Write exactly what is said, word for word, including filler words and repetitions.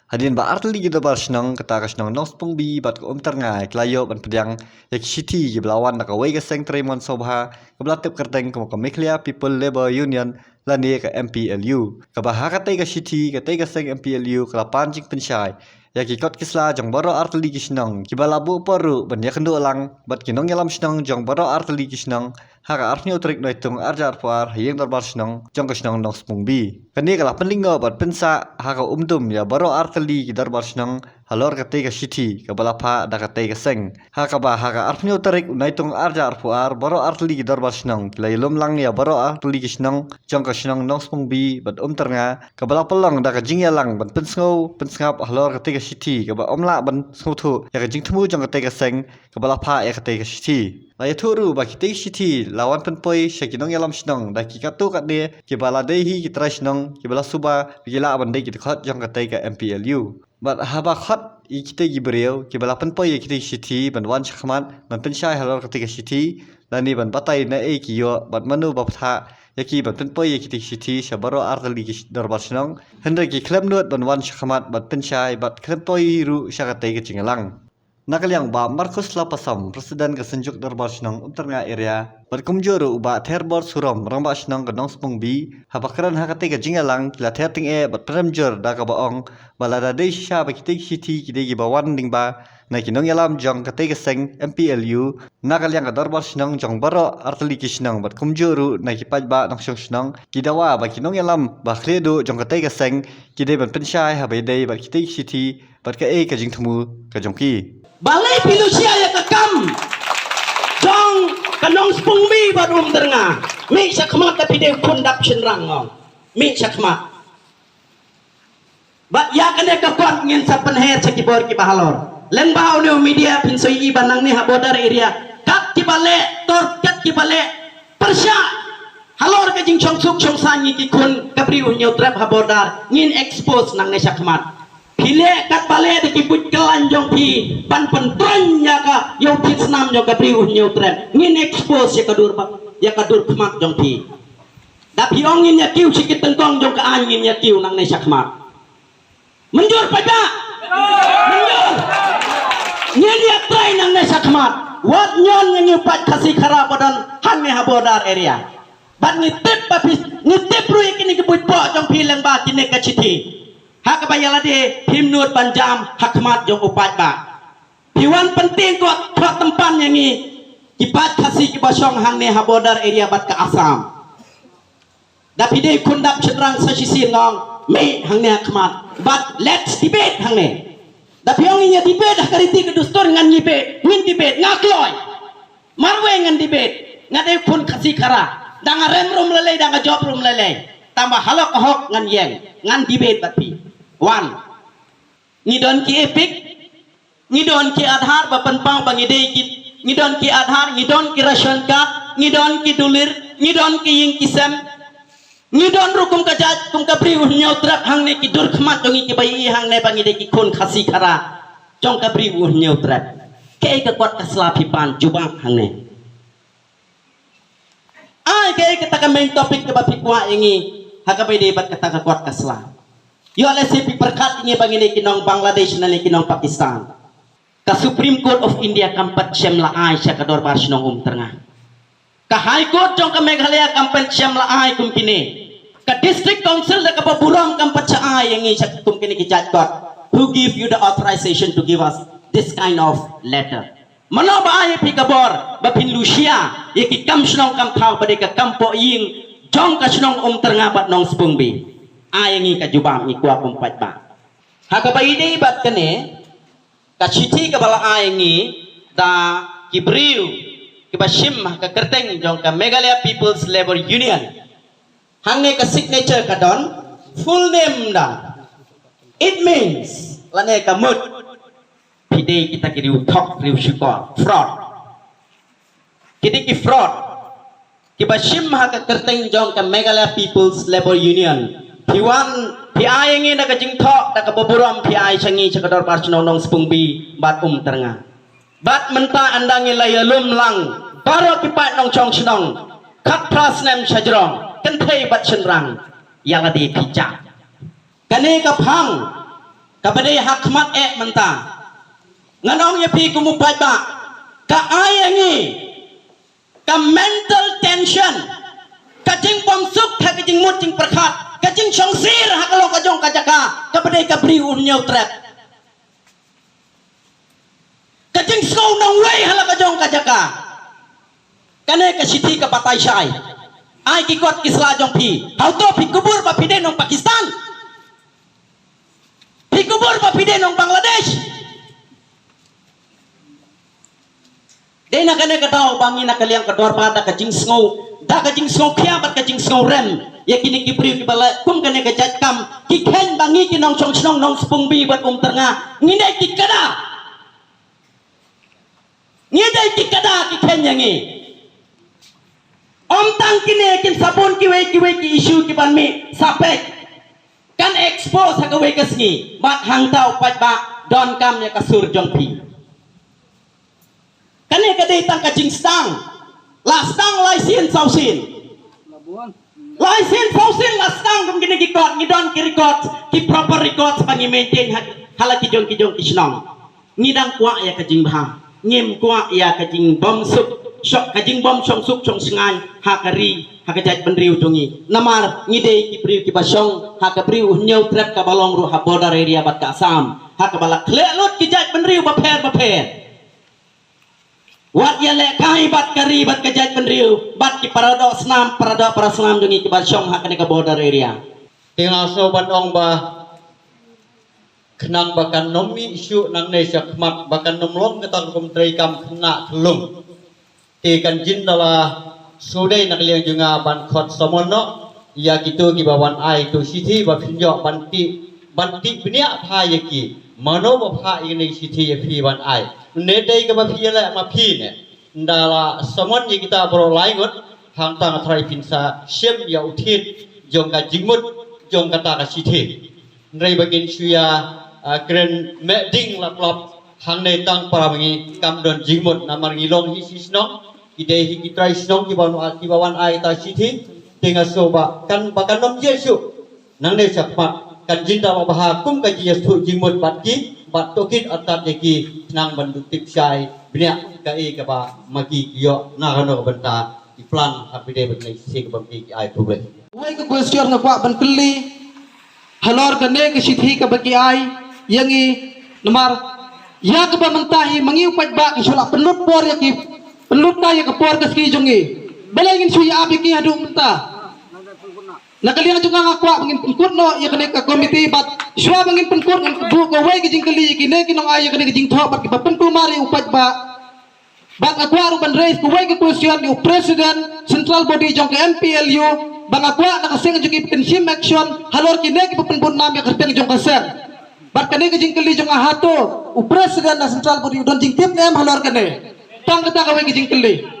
Hadien ba artylli ki dorbar shnong, kata ka shnong Nongspung B bad ka Umtyrnga, ki la ïoh ban pdiang ïa ki shithi kiba la wan na kawei ka seng trei mon sngewbha kaba la tip kyrteng kum ka Meghalaya People Labour Union lane ka M P L U, kaba ha katei ka shithi katei ka seng M P L U ka la pan jingpynshai ïa ki kot ki sla jong baroh artylli ki shnong kiba la buh por ruh ban ïakynduh lang bad ki nongïalam shnong jong baroh artylli ki shnong ha ka arphew tarik Naitung arhajar arphew ar ha ïing dorbar shnong jong ka shnong Nongspung B. Kane ka la pynlyngngoh bad pynsah ha ka umdum ïa baroh artylli ki dorbar shnong halor katei ka shithi kaba la phah da katei ka seng. Ha kaba ha ka arphew tarik Naitung arhajar arphew ar baroh artylli ki dorbar shnong ki la ïalum lang ïa baroh artylli ki shnong jong ka shnong Nongspung B bad Umtyrnga, kaba la pynlong da ka jingïalang ban pynsngew pynsngap halor katei ka shithi kaba ym lah ban sngewthuh ïa ka jingthmu jong katei ka seng kaba la phah ïa katei ka shithi. La ïathuh ruh ba kitei ki shithi la wan pynpoi sha ki nongïalam shnong da ki katto katne kiba la dei hi ki trai shnong kiba la suba ba ki lah ban dei ki dkhot jong katei ka M P L U. Bad haba khot ïa kitei ki briew kiba la pynpoi ïa kitei ki shithi ban wan shakhmat ban pynshai halor katei ka shithi lane ban batai naei ki ïoh bad mano ba phah ïa ki ban pynpoi ïa kitei ki shithi sha baroh artylli ki dorbar shnong, hynrei ki khlem nud ban wan shakhmat ban pynshai bad khlem poi ruh sha katei ka jingïalang. Na ka liang Bah Marcus Lapasam, President ka Synjuk Dorbar Shnong Umtyrnga Area, bad kumjuh ruh u Bah Therbor Surom, Rangbah Shnong ka Nongspung B, haba kren ha katei ka jingïalang ki la ther tyngeh bad pynrem jur da kaba ong ba lada dei shisha ba kitei ki shithi ki dei kiba wan lyngba na ki nongïalam jong katei ka seng M P L U, na ka liang ka dorbar shnong jong baroh artylli ki shnong bad kumjuh ruh na ki paidbah nongshong shnong, ki dawa ba ki nongïalam ba khlieh duh jong katei ka seng ki dei ban pynshai haba ïadei bad kitei ki shithi bad kaei ka jingthmu ka jong ki. Balei phi lushia ïa ka kam jong ka Nongspung B bad Umtyrnga? Mih shakhmat, da phi dei khun dap shynrang, ong. Mih shakhmat. Bad ïa kane ka kot ngin sa pynher sha ki bor kiba halor. Lyngba une u media phin sa ïohi ba nangne ha border area kat kiba leh tor, kat kiba leh pyrshah halor ka jingshong suk shong saiñ ïa ki khun ka Bri u Hynñiewtrep ha border, ngin expose nangne shakhmat. Phi leh katba leh da ki buit kyllain jong phi ban pyntroiñ ïa ka, ïa u thied snam jong ka Bri u Hynñiewtrep, ngin expose ïa ka dur ba, ïa ka dur khmat jong phi. Da phi ong ngin ïa kiew sha ki tyngkong jong ka aiñ, ngin ïa kiew nangne shakhmat. Mynjur paidbah? Mynjur. Ngin ïa trei nangne shakhmat. Wat ñion ngi, ngi paid Khasi Khara ba don hangne ha border area. Bad ngi tip ba phi, ngi tip ruh ïa kine ki buit poh jong phi lyngba kine ka shithi. Ha kaba ïa lade phim nud ban jam ha khmat jong u paidbah. Phi wan pyntieng kot, kot tympan ïa ngi ki paid Khasi kiba shong hangne ha border area bad ka Assam. Da phi dei khun dap shynrang sa shisien, ong, mih hangne ha khmat. But let's debate hangne. Da phi ong ngin ïa debate ha ka riti ka dustur, ngan debate, ngin debate, nga kloi. Marwei ngan debate, nga dei khun Khasi Khara. Da nga rem rum lei lei, da nga jop rum lei lei. Tangba halor ka hok ngan ïeng, ngan debate bad phi. Wan. Ngi don ki EPIC, ngi don ki Aadhaar ba pynpaw ba ngi dei ki, ngi don ki Aadhaar, ngi don ki ration card, ngi don ki dulir, ngi don ki ïing ki sem. Ngi don ruh kum ka jait, kum ka Bri u Hynñiewtrep hangne, ki dur khmat jong ngi kiba ïohi hangne ba ngi dei ki khun Khasi Khara jong ka Bri u Hynñiewtrep. Kaei ka kot ka sla phi pan jubab hangne? Ai kaei kata ka main topic kaba phi kwah ïa ngi ha kaba ïadei bad kata ka kot ka sla? Ïoh lehse phi pyrkhat ïa ngi ba ngi dei ki nong Bangladesh ne ki nong Pakistan. Ka Supreme Court of India kam pat shym la ai sha ka dorbar shnong Umtyrnga. Ka High Court jong ka Meghalaya kam pat shym la ai kum kine. Ka District Council da kaba burom kam pat shah ai ïa ngi sha kum kine ki jait kot. Who give you the authorization to give us this kind of letter? Mano ba ai ïa phi ka bor ba phin lushia ïa ki kam shnong kam thaw ba dei ka kam pohïing jong ka shnong Umtyrnga bad Nongspung B? Ai ïa ngi ka jubab, ngi kwah kum paidbah. Ha kaba ïadei bad kane ka shithi kaba la ai ïa ngi da ki briew kiba shim ha ka kyrteng jong ka Meghalaya People's Labour Union. Hangne ka signature ka don, full name da. It means, lane ka mut, phi dei kita ki riew thok riew shukor, fraud. Ki dei ki fraud. Kiba shim ha ka kyrteng jong ka Meghalaya People's Labour Union. Phi wan, phi ai ïa ngi da ka jingthoh, da kaba burom phi ai sha ngi sha ka dorbar shnong Nongspung B bad Umtyrnga. Bad mynta ynda ngi la ïalum lang baroh ki paid nongshong shnong, khatphra snem shajrong, kynthei bad shynrang, ïa lade phi jah. Kane ka phang Kaba dei ha khmat eh mynta, ngan ong ïa phi kum u paidbah, ka ai ïa ngi ka mental tension, ka jingbymsuk ha ka jingmut jingpyrkhat, ka jingshongsir ha ka long ka jong ka jaka, kaba dei ka briew u hynñiew trep. Ka jingsngew nongwei ha la ka jong ka jaka. Kane ka shithi ka batai shai. Ai ki kot ki sla jong phi. Hato phi kubur ba phi dei nong Pakistan? Phi kubur ba phi dei nong Bangladesh? Dei na kane ka daw ba ngi na ka liang ka dorbar da ka jingsngew, da ka jingsngew khia bad ka jingsngew rem ïa kine ki briew kiba leh kum kane ka jait kam, ki kheiñ ba ngi ki nongshong shnong nongspung bi bad um tyrnga ngi dei ki kada. Ngi dei ki kada ki kheiñ ïa ngi. Ym tang kine, kin sa bun kiwei kiwei ki issue kiban mih sa peit, kan expose ha kawei ka sngi. Bad hangta u paidbah donkam ïa ka sur jong phi. Kane ka dei tang ka jingsdang. La sdang lai sien saw sien. Lai sien saw sien la sdang kum kine ki kot, ngi don ki record, ki proper record ba ngi maintain ha, ha la ki jong ki jong ki shnong. Ngi dang kwah ïa ka jingbha, ngim kwah ïa ka jingbymsuk, shong, ka jingbymshongsuk shongshngaiñ ha ka ri, ha ka jaitbynriew jong ngi. Namar ngi dei ki briew kiba shong ha ka briew u hynñiew trep kaba long ruh ha border area bad ka Assam, ha kaba la khleh lut ki jaitbynriew bapher bapher. Wat ïalehkai bad ka ri bad ka jaitbynriew bad ki paradoh snam, paradoh para snam jong ngi kiba shong ha kane ka border area. Te nga sngew ban ong ba khnang ba kan ym mih shuh nangne sha khmat, ba kan ym long kata ka kum treikam khynnah khyllung. Te kan jin da la shu dei na ka liang jong nga ban khot summon noh ïa kito kiba wan ai tu shithi ba phin ïoh ban tih, ban tih bniah bha ïa ki. Mano ba phah ïa kane ka shithi ïa phi ban ai? Ne dei kaba phi ïaleh ma phi ne? Nda la summon ïa kita baroh lai ngut, hangta nga tharai phin sa shem ïa u thied jong ka jingmut jong kata ka shithi. Hynrei ba kin shu ïa, ah, kren meh ding lap lap hangne tang para ma ngi, kam don jingmut namar ngi long hi shi shnong, ki dei hi ki trai shnong kiba wan, kiba wan ai ta shithi. Te nga sngew ba kan, ba kan ym jia shuh nangne sha khmat, kan jin da la bha kum ka jingïasngewthuh jingmut bad ki, bad tohkit artat ïa ki khnang ban duh tip shai bniah kaei kaba ma ki ki ïoh na kano ka bynta ki plan ha pdeng bad ngi shi kaba ki ki ai tu. Wei ka question nga kwah ban kylli halor kane ka shithi kaba ki ai ïa ngi, namar ïa kaba mynta hi ma ngi u paidbah ki shu la pynlut por ïa ki, pynlut ka ïa ka por ka sngi jong ngi. Balei ngin shu ïa ap ïa ki haduh mynta? Na ka liang jong nga nga kwah ba ngin pynkut noh ïa kane ka komiti bad shuwa ba ngin pynkut ngan buh kawei ka jingkylli ïa kine ki nongai ïa kane ka jingthoh bad kiba pynkulmar ïa u paidbah. Bad nga kwah ruh ban raise kawei ka question ïa u president central body jong ka M P L U ba nga kwah na ka seng jong ki ba kin shim action halor kine kiba pynbud nam ïa ka kyrteng jong ka seng. Bad kane ka jingkylli jong nga, hato u president na central body u don jingtip ne em halor kane? Tang kata kawei ka jingkylli.